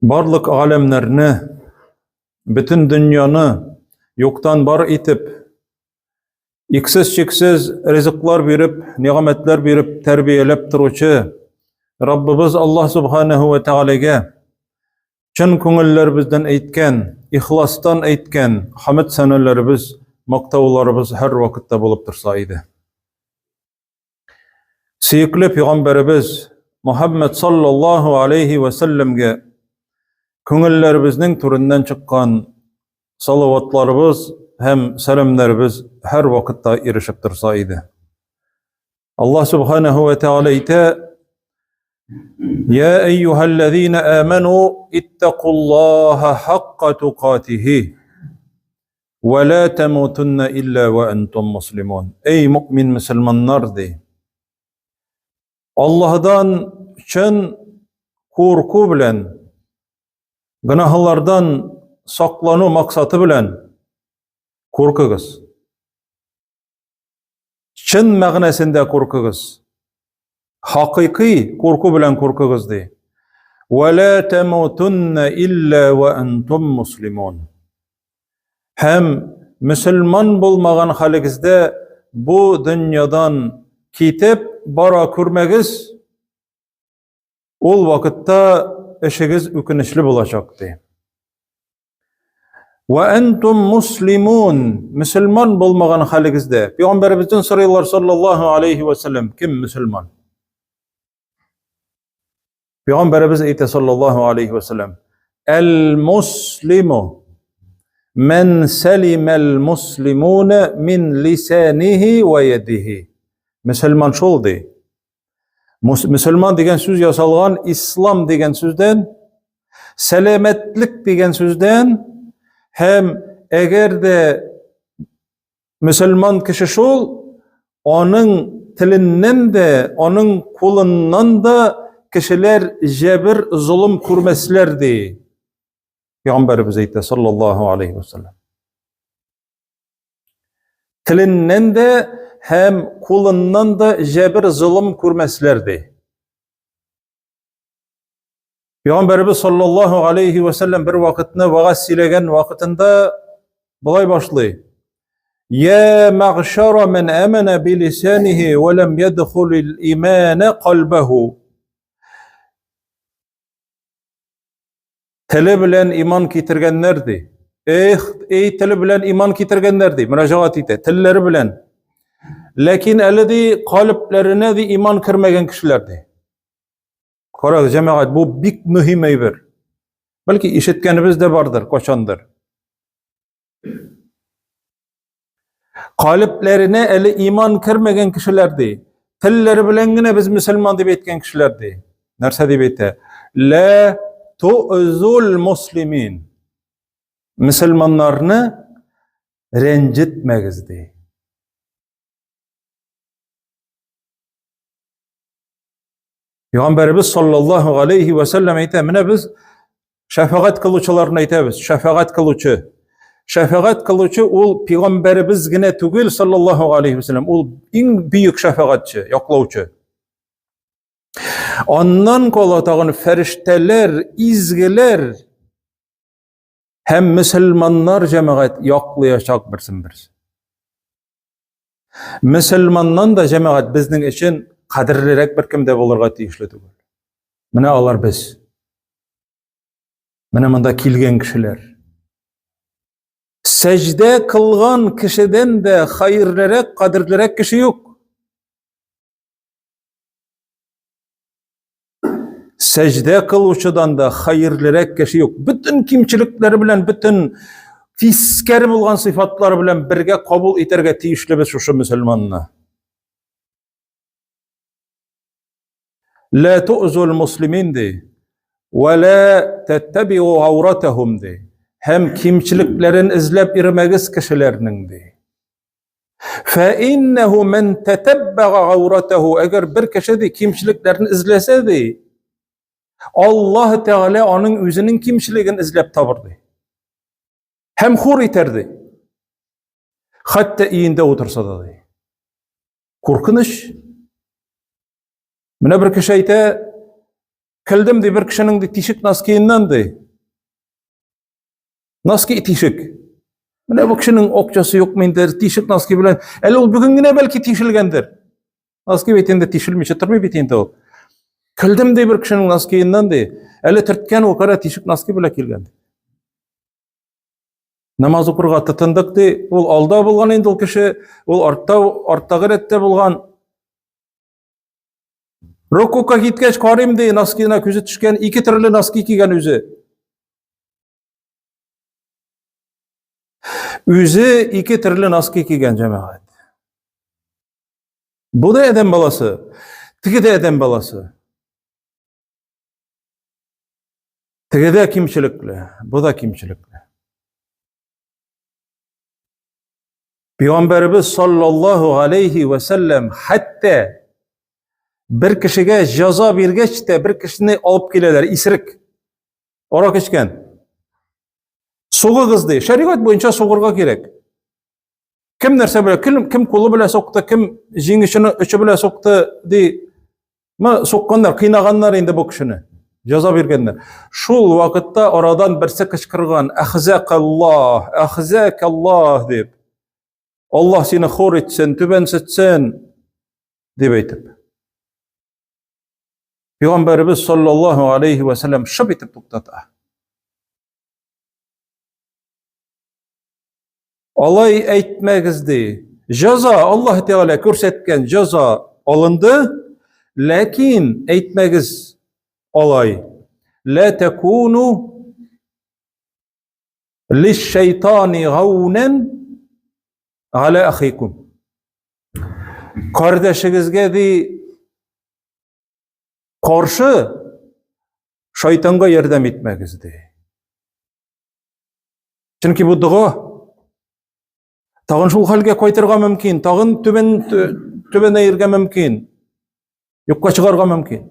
Барлык галәмнәрне, бөтен дөньяны юктан бар итеп, иксез-чиксез ризыклар биреп, нигъмәтләр биреп тәрбияләп торучы Раббыбыз Аллаһ Субханаһу ва Тәгаләгә чын күңелләребездән әйткән, ихластан әйткән хәмд сәнәләребез, мактауларыбыз һәр вакытта булып торса иде. Сөекле пәйгамбәребез Мухаммад саллаллаһу алейхи ва сәлләмгә күңелләребезнең түреннән чыккан салаватларыбыз һәм сәламнәребез һәр вакытта ирешеп торса иде. Аллаһ субханаһу ва тааля әйтә: "Я әйюһәлләзина аману иттакуллаһа хакка тукатихи Вә лә тәмутунна илля вә әнтум муслимун. Эй мөмин мөселманнар ди. Аллаһдан чын курку белән, гөнаһлардан саклану максаты белән куркыгыз. Чын мәгънәсендә куркыгыз. Хакыйкый курку белән куркыгыз ди. Вә лә тәмутунна илля вә әнтум муслимун. Һәм мөселман булмаган хәлегездә бу дөньядан китеп бара күрмәгез, ул вакытта эшегез үкенечле булачак ди. Вә әнтум муслимун. Мөселман булмаган хәлегездә. Пәйгамбәребездән сорыйлар саллаллаһу алейхи ва саллям, кем мөселман? Пәйгамбәребез әйтә саллаллаһу алейхи ва саллям, әл муслиму мен салимал муслимуна мин лисанихи ва ядихи. Мөселман шул ди. Мөселман дигән сүз ясалган ислам дигән сүздән, сәламәтлек дигән сүздән һәм әгәр дә мөселман кеше шул, аның теленнән дә, аның кулыннан да кешеләр җәбер, золым күрмәсләр ди. Пәйгамбәребез әйтә, саллаллаһу алейхи вәсәлләм. Теленнән дә һәм кулыннан да җәбер золым күрмәсләр ди. Пәйгамбәребез саллаллаһу алейхи ва саллям бер вакытны вагаз сөйләгән вакытында болай башлый. Я мәгъшара мен амана би лисанихи ва лам ядхулил имана калбаху. Теле белән иман китергәннәр ди. Эх, эй, теле белән иман китергәннәр ди, мөрәҗәгать итә, телләре белән. Ләкин әле ди, калебләренә ди иман кермәгән кешеләр ди. Карагыз, җәмәгать, бу бик мөһим әйбер. Бәлки ишеткәнебез дә бардыр, кайчандыр. Калебләренә әле иман кермәгән кешеләр ди. Телләре белән генә без мөселман дип әйткән кешеләр ди. Нәрсә дип әйтә? Ла ту'зул муслимин. Мөселманнарны рәнҗетмәгез ди. Пәйгамбәребез саллаллаһу алейхи ва саллям әйтә, менә без шәфәгать кылучыларны әйтәбез, шәфәгать кылучы. Шәфәгать кылучы ул пәйгамбәребез генә түгел, саллаллаһу алейхи ва саллям, ул иң бөек шәфәгатьче, яклаучы. Аннан кала тагын фәрештәләр, изгеләр һәм мөселманнар җәмәгать яклыячак берсен берсе. Мөселманнан да җәмәгать безнең өчен кадерлерәк беркем дә булырга тиешле түгел. Менә алар без. Менә монда килгән кешеләр. Сәҗдә кылган кешедән дә хәерлерәк, кадерлерәк кеше юк. Сәҗдә кылучыдан да хәерлерәк кеше юк. Бөтен кимчелекләре белән, бөтен тискәре булган сыйфатлары белән бергә кабул итәргә тиешлебез шушы мөселманны. Ла ту'зул муслимин ди. Ва ла таттабиу ауратахум ди. Һәм кимчелекләрен эзләп йөрмәгез кешеләрнең ди. Фәиннәһу ман татаббага ауратаху. Әгәр бер кеше ди кимчелекләрен эзләсә ди, Аллаһ Тәгалә аның үзенең кимчелеген эзләп табыр ди. Һәм хур итәр ди. Хәтта өендә утырса да ди. Куркыныч. Менә бер кеше әйтә, Көлдем ди бер кешенең ди тишек носкиеннән ди. Носки тишек. Менә бу кешенең акчасы юкмы инде, тишек носки белән. Әле ул бүген генә бәлки тишелгәндер. Носки бит инде тишелмичә тормый бит инде ул. Көлдем ди бер кешенең носкиеннән ди. Әле төрткән ул кара тишек носки белән килгән. Намаз укырга тотындык ди. Ул алда булган инде ул кеше, ул артта, арттагы рәттә булган. Рокука киткәч карыйм ди, носкиына күзе төшкән, ике төрле носки кигән үзе. Үзе ике төрле носки кигән җәмәгать. Бу да адәм баласы, теге дә адәм баласы. Теге дә кимчелекле, бу да кимчелекле. Пәйгамбәребез саллаллаһу алейхи ва сәлләм хәтта бер кешегә җәза биргәч тә бер кешене алып киләләр, исерек. Арак эчкән. Сугыгыз ди. Шәригать буенча сугырга кирәк. Кем нәрсә белә, кем, кем кулы белән сукты, кем җиң очы белән сукты ди. Ма сукканнар, кыйнаганнар инде бу кешене. Җәза биргәннәр. Шул вакытта арадан берсе кычкырган: "Ахзакаллаһ, ахзакаллаһ" дип. Аллаһ сине хур итсен, түбәнсетсен дип әйтеп. Пәйгамбәребез саллаллаһу алейхи ва саллям шып итеп туктата. Алай әйтмәгез ди. Җәза Аллаһ Тәгалә күрсәткән җәза алынды, ләкин әйтмәгез алай. Ла такуну лиш-шайтани гаунан аля ахикум. Кардәшегезгә ди каршы шайтанга ярдәм итмәгез ди. Чөнки бу дога тагын шул хәлгә кайтырга мөмкин, тагын түбән түбәнәергә мөмкин. Юкка чыгарга мөмкин.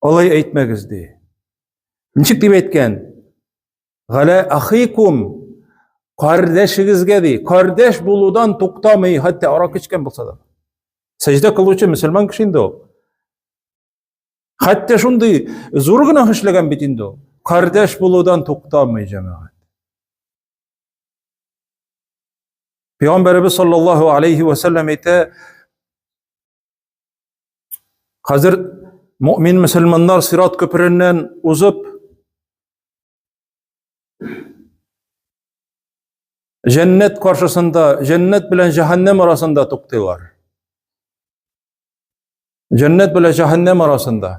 Алай әйтмәгез ди. Ничек дип әйткән? Галә ахикум кардәшегезгә ди. Кардәш булудан туктамый, хәтта арак эчкән булса да. Сәҗдә кылучы мөселман кеше инде ул. Хәтта шундый зур гөнаһ эшләгән бит инде ул. Кардәш булудан туктамый җәмәгать. Пәйгамбәребез саллаллаһу алейхи ва саллям әйтә, хәзер мөмин мөселманнар сират күпереннән узып, җәннәт каршысында, җәннәт белән җәһәннәм арасында туктыйлар. Җәннәт белән җәһәннәм арасында.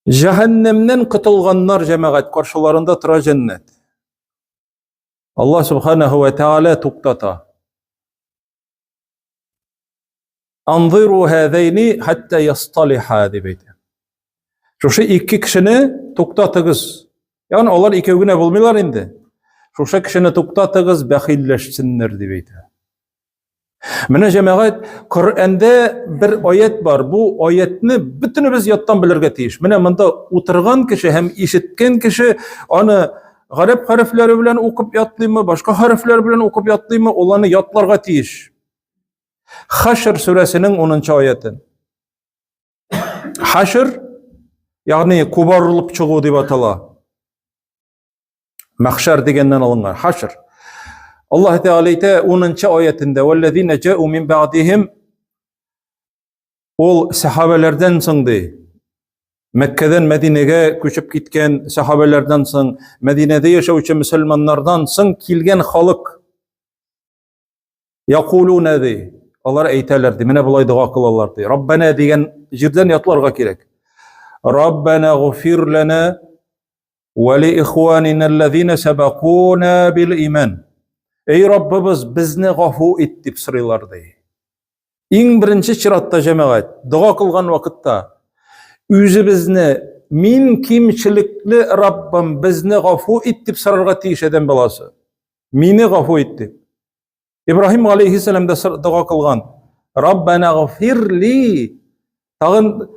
Җәһәннәмнән котылганнар җәмәгать каршыларында тора җәннәт. Аллаһ субханаһу ва тааля туктата. Анзиру һәзәйни хәтта ясталиха дип әйтә. Шушы ике кешене туктатыгыз. Ягъни алар икәү генә булмыйлар инде. Шушы кешене туктатыгыз, бәхилләшсеннәр дип әйтә. Менә җәмәгать, Коръәндә бер аят бар. Бу аятны бөтенебез яттан белергә тиеш. Менә монда утырган кеше һәм ишеткән кеше аны гарәп хәрефләре белән укып ятлыймы, башка хәрефләр белән укып ятлыймы, ул аны ятларга тиеш. Хашр сүрәсенең 10 аятын. Хашр, ягъни кубарылып чыгу дип атала. Мәхшәр дигәннән алынган. Хашр. Аллаһ Тәгалә әйтә 10 аятендә: "Валлазина җа'у мин бәгъдихим" Ул сахабәләрдән соң ди. Мәккәдән Мәдинәгә күчеп киткән сахабәләрдән соң, Мәдинәдә яшәүче мөселманнардан соң килгән халык. Якулуна ди. Алар әйтәләр ди. Менә болай дога кылалар ди. Раббана дигән җирдән ятларга кирәк. Раббана гфир лана Ва ли ихванина аллазина сабакуна бил иман. Эй Раббыбыз, безне гафу ит дип сорыйлар ди. Иң беренче чиратта җәмәгать, дога кылган вакытта үзебезне мин кимчелекле Раббым, безне гафу ит дип сорарга тиеш адәм баласы. Мине гафу ит дип. Ибраһим алейхиссалам да дога кылган. Раббана гфир ли. Тагын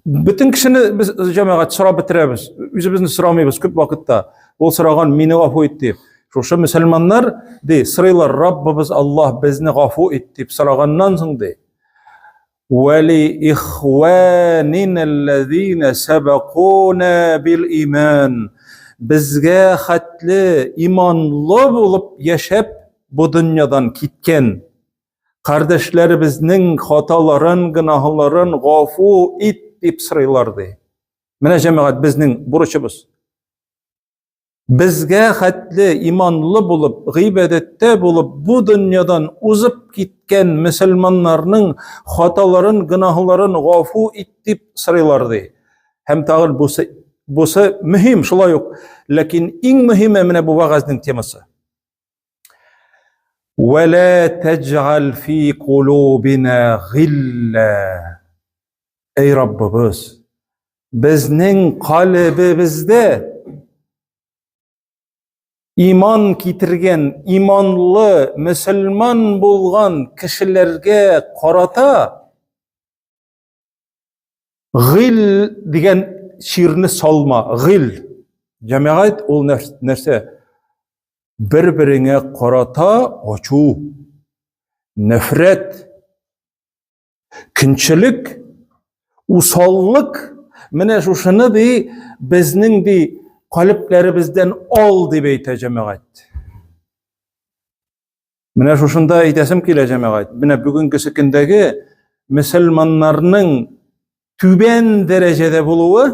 бөтен кешене без җәмәгать сорап бетерәбез. Үзебезне сорамыйбыз күп вакытта. Ул сораган, мине гафу ит дип. Шушы мөселманнар ди, сорыйлар, Раббыбыз Аллаһ безне гафу ит дип сораганнан соң ди. Вәли ихванина аллазина сабакуна бил иман. Безгә хәтле иманлы булып яшәп бу дөньядан киткән кардәшләребезнең хаталарын, гөнаһларын гафу ит дип сорыйлар ди. Менә җәмәгать безнең бурычыбыз. Безгә хәтле иманлы булып, гыйбадәттә булып, бу дөньядан узып киткән мөселманнарның хаталарын, гөнаһларын гафу ит дип сорыйлар ди. Һәм тагын бусы, бусы мөһим шулай ук, ләкин иң мөһиме менә бу вәгазьнең темасы. Вәлә тәҗгал фи кулубина гилла. Эй Раббыбыз, безнең калебебездә иман китергән, иманлы, мөселман булган кешеләргә карата гыйл дигән чирне салма, гыйл. Җәмәгать ул нәрсә? Бер-береңә карата ачу, нәфрәт, Көнчелек, усаллык, менә шушыны ди, безнең ди калебләребездән ал дип әйтә җәмәгать. Менә шушында әйтәсем килә җәмәгать. Менә бүгенгесе көндәге мөселманнарның түбән дәрәҗәдә булуы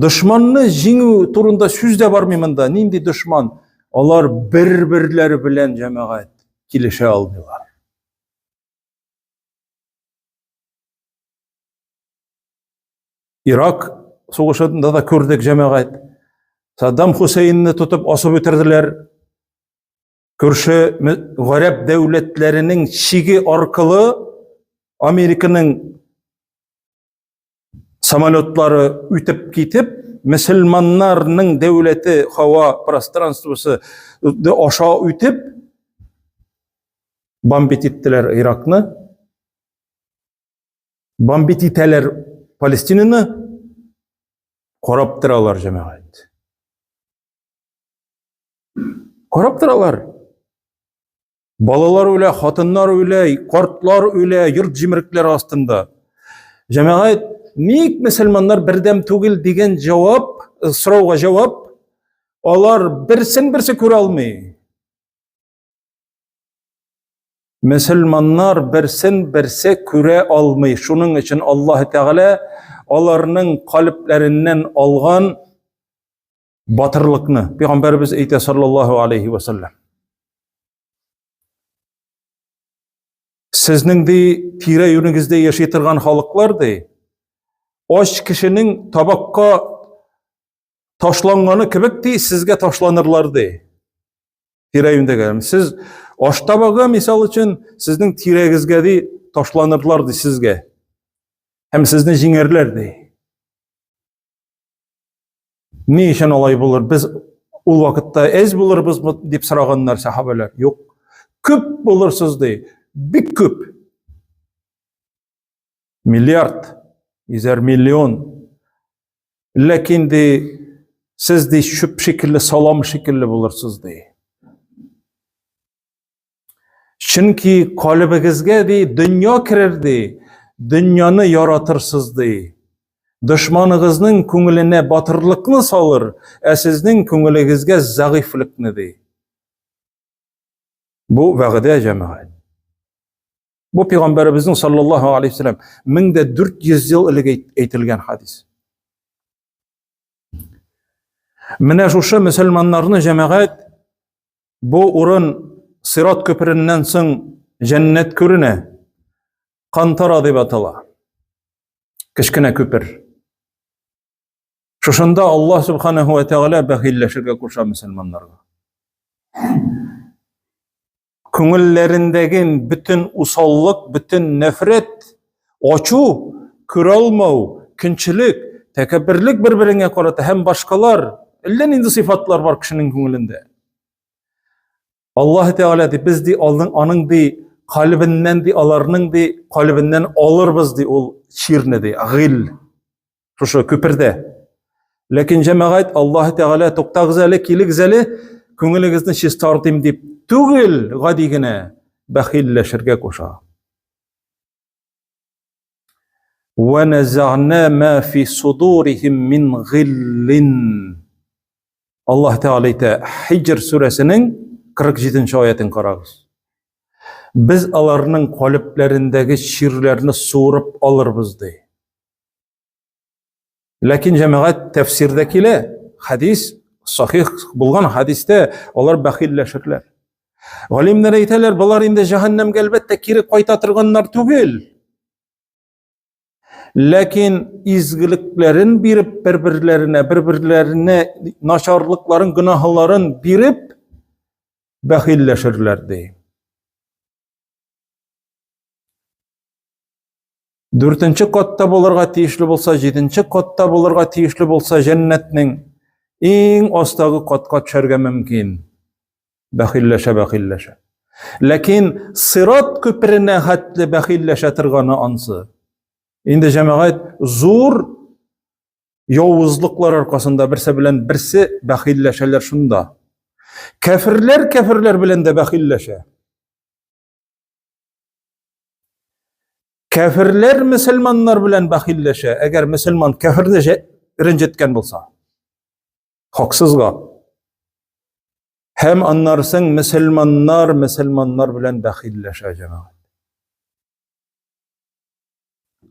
дошманны җиңү турында сүз дә бармый монда. Нинди дошман? Алар бер-берләре белән җәмәгать килешә алмыйлар. Ирак сугышында да күрдек җәмәгать. Саддам Хусейнны тотып асып үтерделәр. Күрше гарәп дәүләтләренең чиге аркылы Американың самолетлары үтеп китеп, мөселманнарның дәүләте һава пространствосы аша үтеп, бомбить иттеләр Иракны, бомбить итәләр Палестинаны, карап торалар җәмәгать. Карап торалар. Балалар үлә, хатыннар үлә, картлар үлә, йорт җимерекләре астында. Җәмәгать, ник мөселманнар бердәм түгел дигән җавап, э, сорауга җавап, алар берсен берсе күрә алмый. Мөселманнар берсен берсе күрә алмый. Шуның өчен Аллаһ Тәгалә аларның калебләреннән алган батырлыкны пәйгамбәребез әйтә саллаллаһу алейхи ва саллям. Сезнең ди тирә-юнегездә яши торган халыклар ди ач кешенең табакка ташланганы кебек ди сезгә ташланырлар ди. Тирә-юньдәге. Сез аш табагы мисал өчен сезнең тирәгезгә ди ташланырлар ди сезгә. Һәм сезне җиңәрләр ди. Ни өчен алай булыр? Без ул вакытта әз булырбызмы дип сораганнар сахабәләр. Юк. Күп булырсыз ди. Бик күп. Миллиард, йөзәр миллион. Ләкин ди сез ди чүп шикелле, салам шикелле булырсыз ди. Чөнки калебегезгә ди дөнья керер ди, дөньяны яратырсыз ди. Дошманыгызның күңеленә батырлыкны салыр, ә сезнең күңелегезгә зәгыйфьлекне ди. Бу вәгъдә җәмәгать. Бу пәйгамбәребезнең саллаллаһу алейхи вәсәлләм 1400 ел элек әйтелгән хадис. Менә шушы мөселманнарны җәмәгать Бу урын Сират күпереннән соң җәннәт күренә. Кантара дип атала. Кечкенә күпер. Шушында Аллаһ субханаһу ва тәгалә бәхилләшергә куша мөселманнарга. Күңелләрендәге бөтен усаллык, бөтен нәфрәт, ачу, күрә алмау, көнчелек, тәкәбберлек бер-береңә карата һәм башкалар әллә нинди сыйфатлар бар кешенең күңелендә. Аллаһ Тәгалә ди, без ди алның аның ди калебеннән ди аларның ди калебеннән алырбыз ди ул чирне ди, гыйл. Шушы күпердә. Ләкин җәмәгать Аллаһ Тәгалә туктагыз әле, килегез әле, күңелегезне чистартыйм дип түгел, гади генә бәхилләшергә куша. Вә нәзәгънә мә фи судурихим мин гиллин. Аллаһ Тәгалә әйтә, Хиҗр сүрәсенең 47 аятын карагыз. Без аларның калебләрендәге чирләрне суырып алырбыз ди. Ләкин җәмәгать тәфсирдә килә, хадис сахих булган хадистә алар бәхилләшерләр. Галимнәр әйтәләр, болар инде җәһәннәмгә әлбәттә кире кайта торганнар түгел. Ләкин изгелекләрен биреп бер-берләренә, бер-берләренә начарлыкларын, гөнаһларын биреп бәхилләшерләр ди. Дүртенче катта булырга тиешле булса, җиденче катта булырга тиешле булса, җәннәтнең иң астагы катка төшәргә мөмкин. Бәхилләшә, бәхилләшә. Ләкин сират күперенә хәтле бәхилләшә торганы ансы. Инде җәмәгать зур явызлыклар аркасында берсе белән берсе бәхилләшәләр шунда. Кәферләр кәферләр белән дә бәхилләшә. Кәферләр мөселманнар белән бәхилләшә, әгәр мөселман кәферне рәнҗеткән булса. Хаксызга. Һәм аннарсың мөселманнар мөселманнар белән бәхилләшә җәмәгать.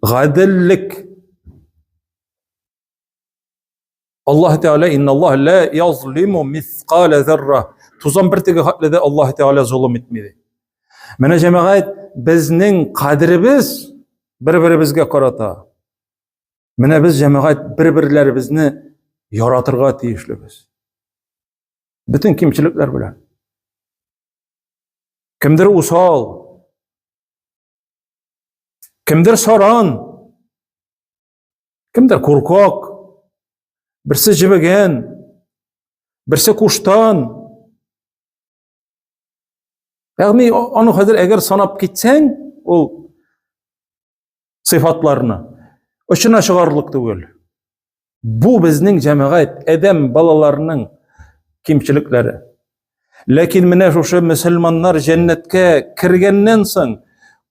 Гаделлек. Аллаһ Тәгалә инналлаһ ла язлиму мисқала зарра. Тузан бөртеге хәтле дә Аллаһ Тәгалә золым итми ди. Менә җәмәгать безнең кадеребез бер-беребезгә карата. Менә без җәмәгать бер-берләребезне яратырга тиешлебез. Бөтен кимчелекләр белән. Кемдер усал, кемдер саран, кемдер куркак, берсе җебегән, берсе куштан. Ягъни аны хәзер әгәр санап китсәң, ул сыйфатларны очына чыгарлык түгел. Бу безнең җәмәгать, адәм балаларының кимчелекләре. Ләкин менә шушы мөселманнар җәннәткә кергәннән соң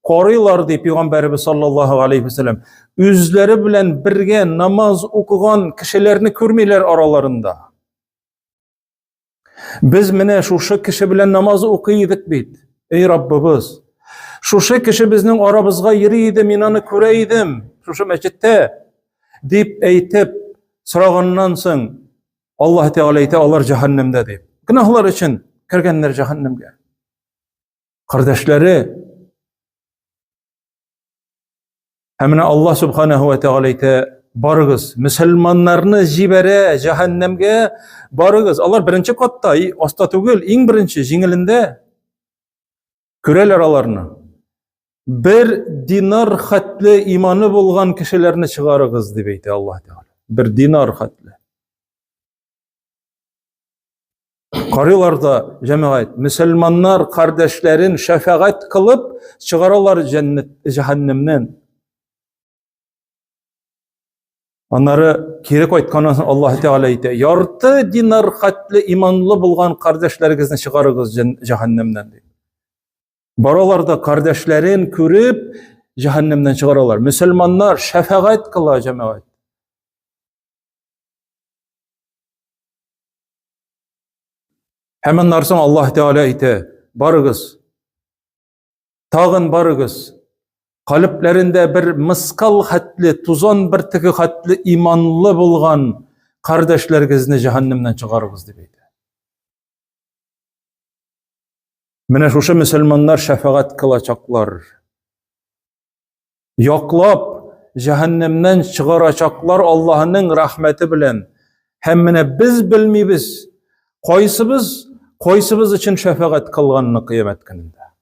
карыйлар ди пәйгамбәребез саллаллаһу алейхи вәсәлләм. Үзләре белән бергә намаз укыган кешеләрне күрмиләр араларында. Без менә шушы кеше белән намаз укый идек бит. Эй Раббыбыз, шушы кеше безнең арабызга йөри иде, мин аны күрә идем, шушы мәчеттә, дип әйтеп сораганнан соң Аллаһ Тәгалә әйтә, алар җәһәннәмдә дип. Гөнаһлар өчен кергәннәр җәһәннәмгә. Кардәшләре Һәм менә Аллаһ субханаһу ва тәгалә әйтә, барыгыз, мөселманнарны җибәрә җәһәннәмгә, барыгыз. Алар беренче катта, аста түгел, иң беренче җиңелендә күрәләр аларны. Бер динар хәтле иманы булган кешеләрне чыгарыгыз, дип әйтә Аллаһ Тәгалә. Бер динар хәтле. Карыйлар да, җәмәгать, мөселманнар кардәшләрен шәфәгать кылып чыгаралар җәннәт җәһәннәмнән. Аннары кире кайтканнан соң Аллаһ Тәгалә әйтә: "Ярты динар хәтле иманлы булган кардәшләрегезне чыгарыгыз җәһәннәмнән" дип. Баралар да кардәшләрен күреп җәһәннәмнән чыгаралар. Мөселманнар шәфәгать кыла, җәмәгать. Һәм аннан соң Аллаһ Тәгалә әйтә: "Барыгыз, тагын барыгыз. Калебләрендә бер мыскал хәтле, тузан бөртеге хәтле иманлы булган кардәшләрегезне җәһәннәмнән чыгарыгыз" дип әйтә. Менә шушы мөселманнар шәфәгать кылачаклар. Яклап, җәһәннәмнән чыгарачаклар Аллаһының рәхмәте белән. Һәм менә без белмибез, кайсыбыз кайсыбыз өчен шәфәгать кылганны кыямәт көнендә.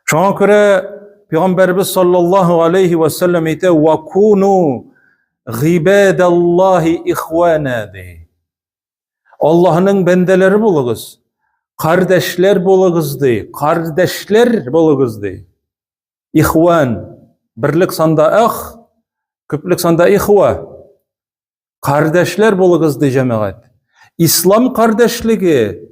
Шуңа күрә Пәйгамбәрбез саллаллаһу алейхи ва саллям әйтә: "Ва куну гыйбадаллаһи ихвана" ди. Аллаһның бәндәләре булыгыз, кардәшләр булыгыз ди, кардәшләр булыгыз ди. Ихван, берлек санда ах, күплек санда ихва. Кардәшләр булыгыз ди җәмәгать. Ислам кардәшлеге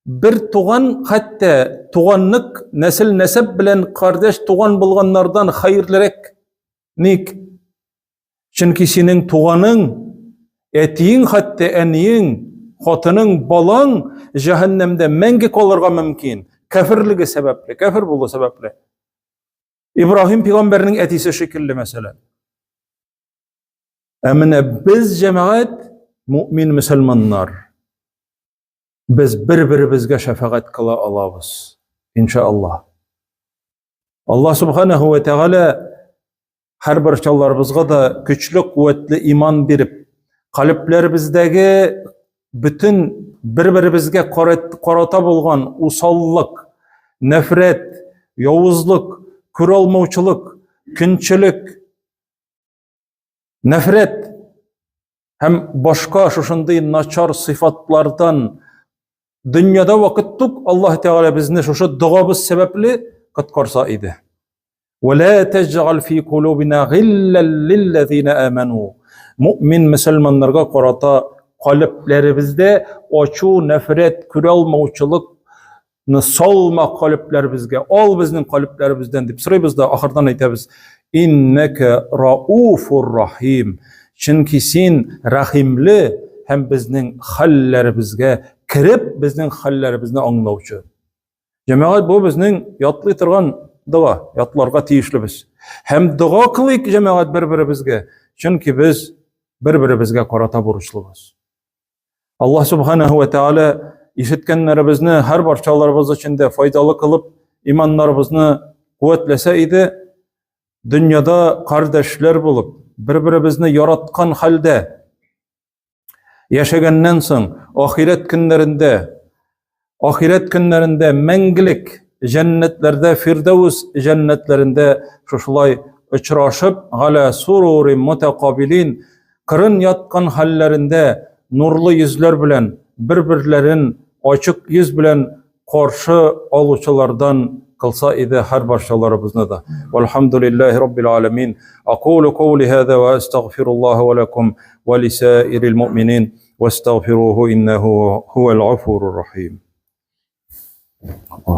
Бер туган, хәтта туганлык, нәсел нәсәп белән кардәш туган булганнардан хәерлерәк. Ник? Чөнки синең туганың, әтиең, хәтта әниең, хатының, балаң җәһәннәмдә мәңге калырга мөмкин. Кәферлеге сәбәпле, кәфер булу сәбәпле. Ибраһим пәйгамбәрнең әтисе шикелле, мәсәлән. Ә менә без җәмәгать, мөмин мөселманнар, без бер-беребезгә шәфәгать кыла алабыз. Иншаллаһ. Аллаһ субханаһу ва тәгалә һәрбер чалларыбызга да көчле, куәтле иман биреп, калебләребездәге бөтен бер-беребезгә карата булган усаллык, нәфрәт, явызлык, күралмаучылык, көнчелек, нәфрәт һәм башка шушындый начар сыйфатлардан дөньяда вакыт тук Аллаһ Тәгалә безне шушы догабыз сәбәпле коткарса иде. Вәлә тәҗгал фи кулубина гилләл лилләзина аману. Муъмин мөселманнарга карата калебләребездә ачу, нәфрәт, күрә алмаучылык салма калебләребезгә, ал безнең калебләребездән дип сорыйбыз да ахырдан әйтәбез. Иннәкә рауфур рахим. Чөнки син рәхимле һәм безнең хәлләребезгә кереп, безнең хәлләребезне аңлаучы. Җәмәгать, бу безнең ятлый торган дога, ятларга тиешлебез. Һәм дога кылыйк җәмәгать бер-беребезгә, чөнки без бер-беребезгә карата бурычлыбыз. Аллаһ субханаһу ва тааля ишеткәннәребезне һәр барчаларыбыз өчен дә файдалы кылып, иманнарыбызны куәтләсә иде, дөньяда кардәшләр булып, бер-беребезне яраткан хәлдә яшәгәннән соң, ахирәт көннәрендә, ахирәт көннәрендә мәңгелек җәннәтләрдә, Фирдәүс җәннәтләрендә шушылай очрашып, галя сурури мутакабилин, кырын яткан хәлләрендә нурлы йөзләр белән бер-берләрен ачык йөз белән каршы алучылардан кылса иде һәр барчаларыбызны да. Вальхамдулиллахи раббил аламин. Акулу каули хаза ва астагфируллаха ва лакум ва лисаирил муъминин вастагфируху иннаху хуал гафурур рахим.